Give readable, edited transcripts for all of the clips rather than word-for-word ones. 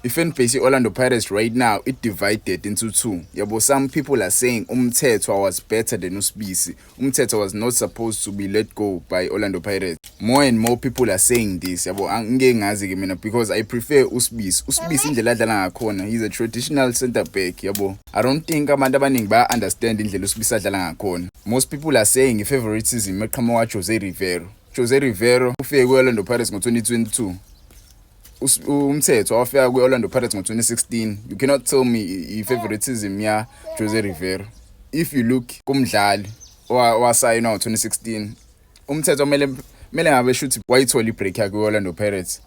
I-fan base ye-Orlando Pirates right now, it divided into two, yabo. Some people are saying uMthethwa was better than uSibisi, uMthethwa was not supposed to be let go by Orlando Pirates. More and more people are saying this, yabo. Angeke ngazi-ke mina because I prefer uSibisi. USibisi, indlela adlala ngakhona, he's a traditional center back, yabo. I don't think abantu abaningi baya-understand indlela uSibisi adlala ngakhona. Most people are saying i-favoritism eqhamuka Jose Rivero. Jose Rivero ufike kwi-Orlando Pirates ngo-2022, uMthethwa wafika kwi-Orlando Pirates ngo-2016. You cannot tell me i-favoritism ya Jose Rivero if you look kumdlali owasayinwa ngo-2016. UMthethwa kumele ngabe shuthi wayithola i-break yakhe kwi-Orlando Pirates.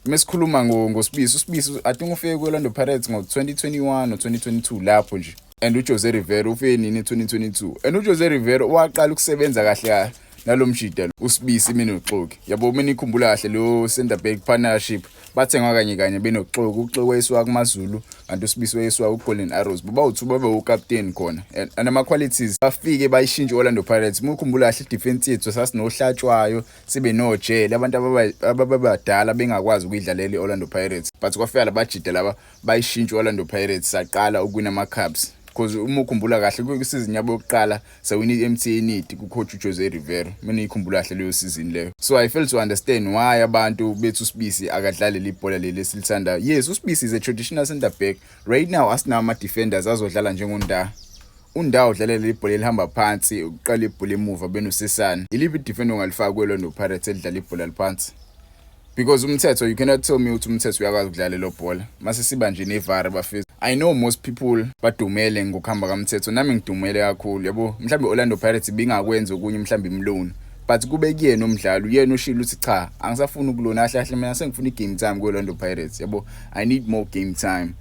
Mesikhuluma ngoSibisi, uSibisi I think ufike kwi-Orlando Pirates ngo-2021 or 2022 lapho nje, and uJose Rivero ufike nini? 2022. And uJose Rivero waqala ukusebenza kahle kahle nalo mjida uSibisi benoXoki, yabo. Mina ikhumbula kahle lo center back partnership, bathengwa kanye kanye benoXoki. UXoki wayesiwa kuMaZulu, kanti uSibisi wayesiwa ku-Golden Arrows. Bobawu-two babe ukapteni khona and ama-qualities bafike bayishintshe i-Orlando Pirates. Uma ukhumbula kahle, i-defense yethu sasinoHlatshwayo, sibe nojele, abantu ababadala bengakwazi ukuyidlalela i-Orlando Pirates, but kwafika labajida laba, bayishintshe i-Orlando Pirates, saqala ukuwina ama-cups, because uma ukhumbula kahle, kwisizini yabo yokuqala sawina i-MTN 8 ku-coach uJose Rivero. Mina ngikhumbula kahle leyo season leyo. So I fail to understand why abantu bethu uSibisi akadlali ibhola leli esilithandayo. Yes, uSibisi is a traditional center back. Right now asinawo ama-defenders azodlala njengoNda. UNdawo udlalela ibhola elihamba phansi, uqala ibhola emuva benosesana. Iliphi i-defender ongalifaka kwe-Orlando Pirates elidlala ibhola liphansi? Because uMthethwa, you cannot tell me ukuthi uMthethwa uyakwazi ukudlala lelo bhola. Mase siba nje nevara, bafethu. I know most people badumele ngokuhamba kaMthethwa, nami ngidumele kakhulu, yabo. Mhlawumbe Orlando Pirates ibingakwenza okunye, mhlawumbe imloan, but kube kuyena umdlalo, uyena ushilo ukuthi cha, angisafuni ukulona kahle kahle, mina sengifuna i-game time kwe-Orlando Pirates, yabo. I need more game time,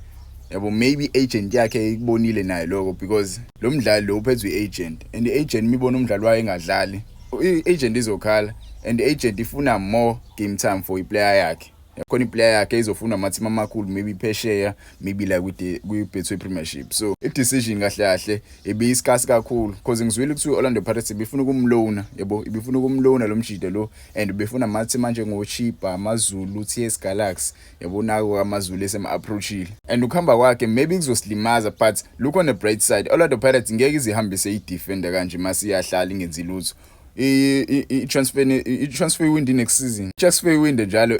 yabo. Maybe agent yakhe ikubonile naye lokho, because lo mdlali lo uphethwe i-agent, and i-agent mibona umdlali wayo engadlali, i-agent izokhala, and i-agent ifuna more game time for i-player yakhe. Khona i-player yakhe izofuna ama-team amakhulu, maybe phesheya, maybe la kwi-Betway Premiership. So i-decision kahle kahle ibiyisikasi kakhulu, because ngizwile kuthiwa i-Orlando Pirates ibifuna ukumloana, yabo, ibifuna ukumloana lo mjida lo, and befuna ama-team anjengo-Chippa, AmaZulu, TS Galaxy, yabo. Nako AmaZulu esema-approachile, and ukuhamba kwakhe maybe kuzosilimaza, but look on the bright side, Orlando Pirates ngeke izihambise i-defender kanje masiyahlala ingenzi lutho. I-transfer window next season, transfer window njalo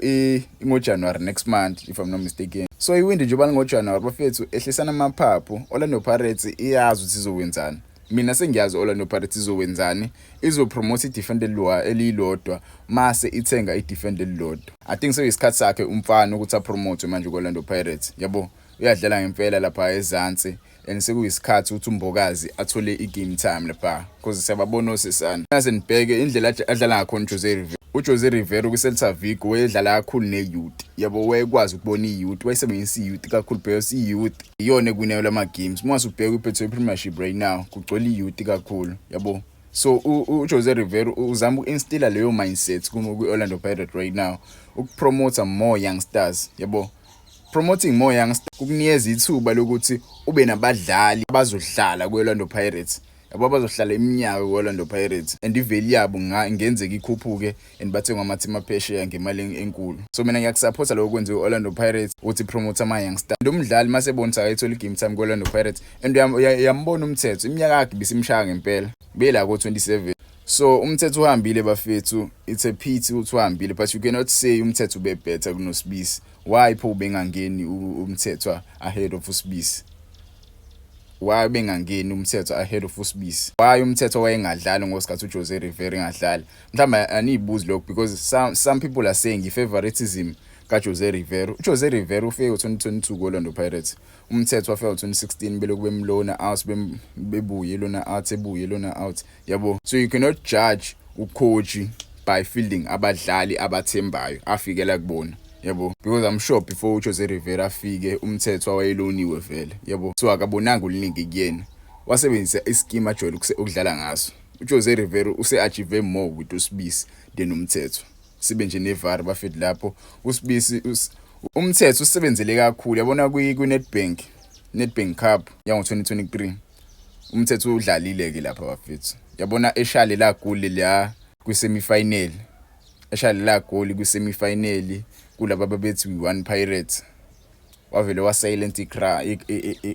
ingoJanuary next month, if I'm not mistaken. So i-window njengoba ngoJanuary, bafethu, ehlisana amaphaphu. Orlando Pirates iyazi ukuthi izokwenzani. Mina sengiyazi Orlando Pirates izowenzani: izopromote i-defender elilodwa, mase ithenga i-defender elilodwa. I think sekuyisikhathi sakhe umfana ukuthi apromote manje ku-Orlando Pirates, yabo. Uyadlala ngempela lapha ezansi, and sekuyisikhathi ukuthi uMbokazi athole i-game time lapha, because siyababona osesana. Nase nibheke indlela adlala ngakhona uJose Rivero. UJose Rivero kwi-Celta Vigo wayedlala kakhulu ne-youth, yabo. Wayekwazi ukubona i-youth, wayesebenzisa i-youth kakhulu because i-youth iyona ekuwinayo lama games. Uma usubheka kwi-Betway Premiership right now, kugcwele i-youth kakhulu, yabo. So uJose Rivero uzama uku-instilla leyo mindset kwi-Orlando Pirates right now, ukupromota more youngsters, yabo. Promoting more youngsters kukunikeza ithuba lokuthi ube nabadlali abazodlala kwi-Orlando Pirates, yabo, abazohlala iminyaka kwi-Orlando Pirates, and i-value yabo ingenzeka ikhuphuke and bathengwe ama-team aphesheya ngemali enkulu. So mina ngiyakusupport lokho kwenziwe i-Orlando Pirates ukuthi promote ama-youngster. Lo mdlali mase ebona ukuthi akayithola i-game time kwi-Orlando Pirates, and uyambona uMthethwa, iminyaka yakhe ibisimshaya ngempela, bela ko-27. So uMthethwa uhambile, bafethu. It's a pity ukuthi uhambile, but you cannot say uMthethwa ube better kunoSibisi. Why pho ubengangeni uMthethwa ahead of uSibisi? Why bengangeni uMthethwa ahead of uSibisi? Why uMthethwa wayengadlali ngosikhathi uJose Rivero engadlali? Mhlawumbe aniyibuzi lokho, because some people are saying i-favoritism kaJose Rivero. UJose Rivero ufike ngo-2022 ku-Orlando Pirates, uMthethwa wafika ngo-2016, belokhu bemlona out, bebuye lona out, ebuye lona out, yabo. So you cannot judge ucoach by fielding abadlali abathembayo afikela kubona, yabo, because I'm sure before uJose Rivera afike, uMthethwa wayeloniwe vele, yabo. So akabonanga oluningi kuyena, wasebenzisa ischeme ajwayele ukudlala ngaso. UJose Rivero use-achieve more with uSibisi than uMthethwa. Sibe nje nevar, bafethu, lapho uSibisi, uMthethwa usebenzele kakhulu, yabona, kwi-Nedbank Nedbank Cup yango-2023. UMthethwa udlalile ke lapha, bafethu, yabona, eshale la goli la kwi-semi-final, eshale la goli kwi-semi-final kulaba babethi we one Pirates. Wavele wa-silent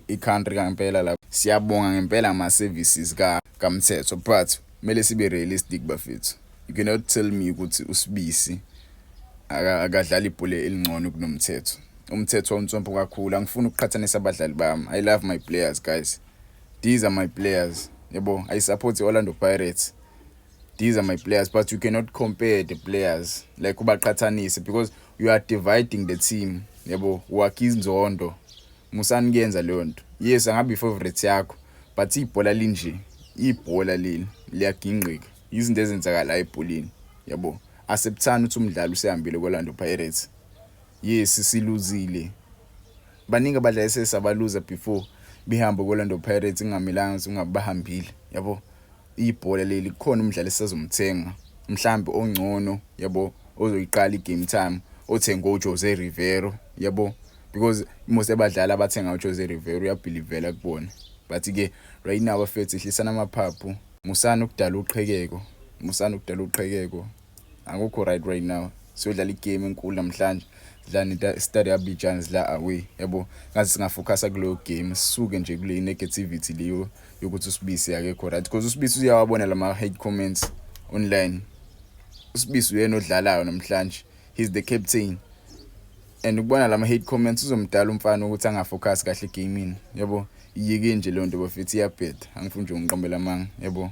i-country ngempela lapho. Siyabonga ngempela ama-services kaMthetho, but kumele sibe realistic, bafethu. You cannot tell me ukuthi uSibisi akadlali ibhola elingcono kunoMthetho. UMthetho unsompo kakhulu. Angifuni ukuqhathanisa abadlali bami. I love my players, guys. These are my players, yabo. I support i-Orlando Pirates. These are my players, but you cannot compare the players, like ubaqhathanise, because you are dividing the team, yabo. Wakha inzondo. Musani kuyenza leyo nto. Yes, angabe i-favorite yakho, but ibhola linje, ibhola leli liyagingqika, izinto ezenzakala ebholeni, yabo. Acceptani ukuthi umdlali usehambile ko-Orlando Pirates. Yes, siluzile. Baningi abadlali sesabaluza before behamba ko-Orlando Pirates, kungamelanga ukuthi ungabe bahambile, yabo. Ibhola leli, kukhona umdlali esizomthenga mhlambe ongcono, yabo, ozoyiqala i-game time, othenga uJose Rivero, yabo, because most abadlali abathenga uJose Rivero uyabelievela kubona. But ke right now, bafethu, ehlisana amaphaphu. Musani ukudala uqhekeko, musani ukudala uqhekeko. Akukho right right now. Siyodlala igame enkulu namhlanje, sidlala ne-Stade Abidjan, sidla away, yabo. Ngathi singafocusa kuleyo game, sisuke nje kule negativity leyo yokuthi uSibisi akekho right, because uSibisi uyawabona lama hate comments online. USibisi uyena odlalayo namhlanje, he's the captain, and ukubona lama hate comments uzomdala umfana ukuthi angafocus kahle egamini, yabo. Iyike nje leyo nto, bafethu, iyabheda. Angifuni nje ungiqambela amanga, yabo.